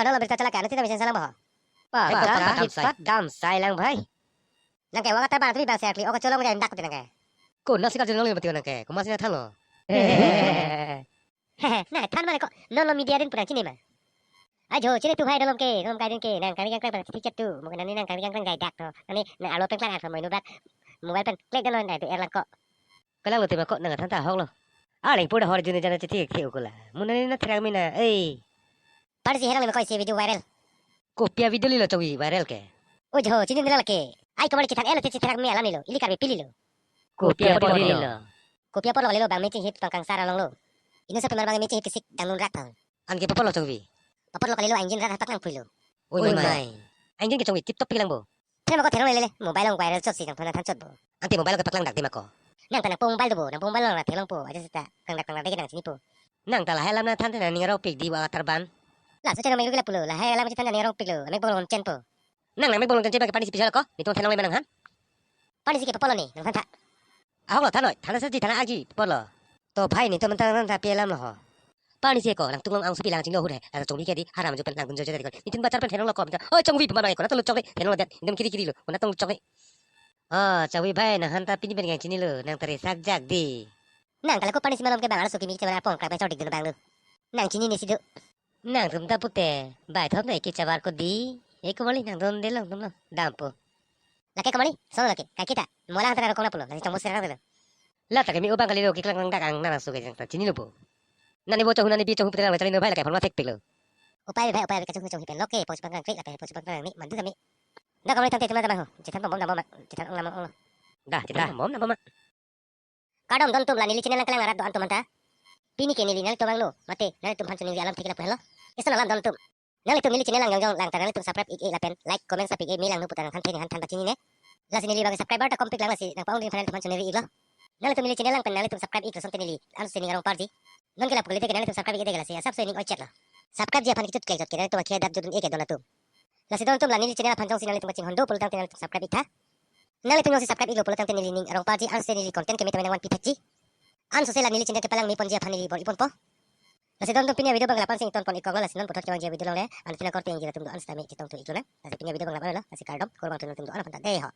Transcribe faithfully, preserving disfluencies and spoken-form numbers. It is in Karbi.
Tolo berita chalak ke, anu tita mesen salang boho. Pa, Hai, pa, pa, pa, dam pa, sai. Pa, dam sai lang bhai. Nang ke waka ta bang, tapi bang sekli, oka cholong ke dak nang ke. Ko nasi ka cholong le mati nang ke, ko masih na thalo. Hehe, na than mane ko, non lo media din pura chini ma. Ajo, chini tu bhai dolom ke, dolom kai din ke, nang kami kang kang chithi chat tu, mo nani nang kami kang kang gai dak to, nani na alo peng klang ar mo inu bak, mobile pen klik dan lo nai tu erlang ko. Kalang lo tema ko nang than ta hok lo. Aling pura hor juni jana chithi ke ukula. Mo nani na therang mina, ei. Parsi herang le ma ko isi video viral. Kopi a video lilo chongvi viral ke. Ojo, chini nila ke. Ai komali chethan elo te chethan me alam nilo. Ili karbi pililo. Kopi a video lilo. Kopi apor lo kalilo bang me chinghi pang kangsar along lo. Inu sa pemar bang me chinghi kisik dang nun rat thang. Anke papor lo chongvi. Papor lo kalilo anjin rat hapak lang phuilo. Oi, oi, mai, mai. Anjin ke chongvi tip top pilang bo. Therang ma ko therang lele, mobile along viral chot si nang thona than chot bo. Ante mobile ke paklang dak di ma ko. Nang ta nangpo mobile do bo, nangpo mobile along ra therang po, aja seta kang dak kang dak dek nang chini po. Nang ta lahai alam na than te nang ning arong pik di wa atar ban. Laso channel mai gila pulo, lahai alam chethan nang ning arong pik lo, amek bolong chen po. Nang nang amek bolong chen che bang ke pani si pisa ko, netum therang le manang han. Pani si ke papor lo ni, nang than tha. Ahok lo thanoi, than sa ji than aji, papor lo. To bhai netum than than tha pi alam lo ho. Pani si ko, nang tuklong ang supi lang chinglo hur hai. Asa chongvi ke di, haram jo pen lang kun jo jo di ko. Nitin bajar pen therang lo ko, oi chongvi pemar bang ko, na tolo chongvi, therang lo det, indem kiri kiri lo, ko na tong chongvi. Oh, chongvi bhai, nang han ta pini pen ngang chini lo, nang tari sak jak di. Nang kala ko pani si malom ke bang, arso kimi chabar apong, krak pen chor dik dun bang lo. Nang chini ni si do. Nangtum ta pute, bai thop na eke chabar ko di. Eko mali nangtum de long tum long. Dampo. Lake komali, sono lake, kai kita. Mola antara rokong na pulo, lasi chongbo serang telo. La ta kami ubang kalilo kiklang nang dak ang nang suke jang ta chini lo bo. Nani bo chonghu nani bi chonghu pute lang chali no bhai lake phone ma thek pik lo. Upai bhai, upai bhai, kachonghu chonghu pen loke, posi pang kang klik, lake posi pang kang ni, mandu kami. Dak komali tante tema tema ho, chethan bom bom dam bom, chethan ong lam ong lo. Dah, chethan bom bom dam bom ma. Kardom dontum la neli channel nangkelang arat do-an atum anta. Pini ke neli nanglitum abang lo, mate nanglitum aphan choningri alam thek lapu helo. Ison alam dontum. Nanglitum neli channel lang jongjong lang ta nanglitum subscribe ik ik lapen like comment sap ik ik, me lang nu puta nang than the ni han than pachini ne. Lasi neli bang subscriber ta kompik lang lasi nang paong ding phan nanglitum aphan choningri iklo. Nanglitum neli channel lang pen nanglitum subscribe iklo asonte neli ansi ning arong parji. Non ke lapu kalite ke nanglitum subscribe ik ik de lasi asap so ning oi chet lo. Subscribe ji aphan kichut klek chot ke nanglitum akhia dap jodun ik ke don atum. Lasi dontum la neli channel aphan jongsi nanglitum kachinghon do pulo tangte nanglitum subscribe ik tha. Nanglitum jongsi subscribe iklo pulo tangte neli ning arong parji ansi neli content keme tame nangvan pithekji. Anso se la neli channel kepalang me ponji aphan neli bor-i ponpo. Lasi dontum pini video bang lapu-an si ington pon ik kok lo, lasi non puthot kevangji video longle, ansi nang korte ingji latum do-an sitame chetong thu iklo nang. Lasi pini video bang lapu-an lo, lasi kardom, kurvangthu nangtum do-an aphan ta dei ho.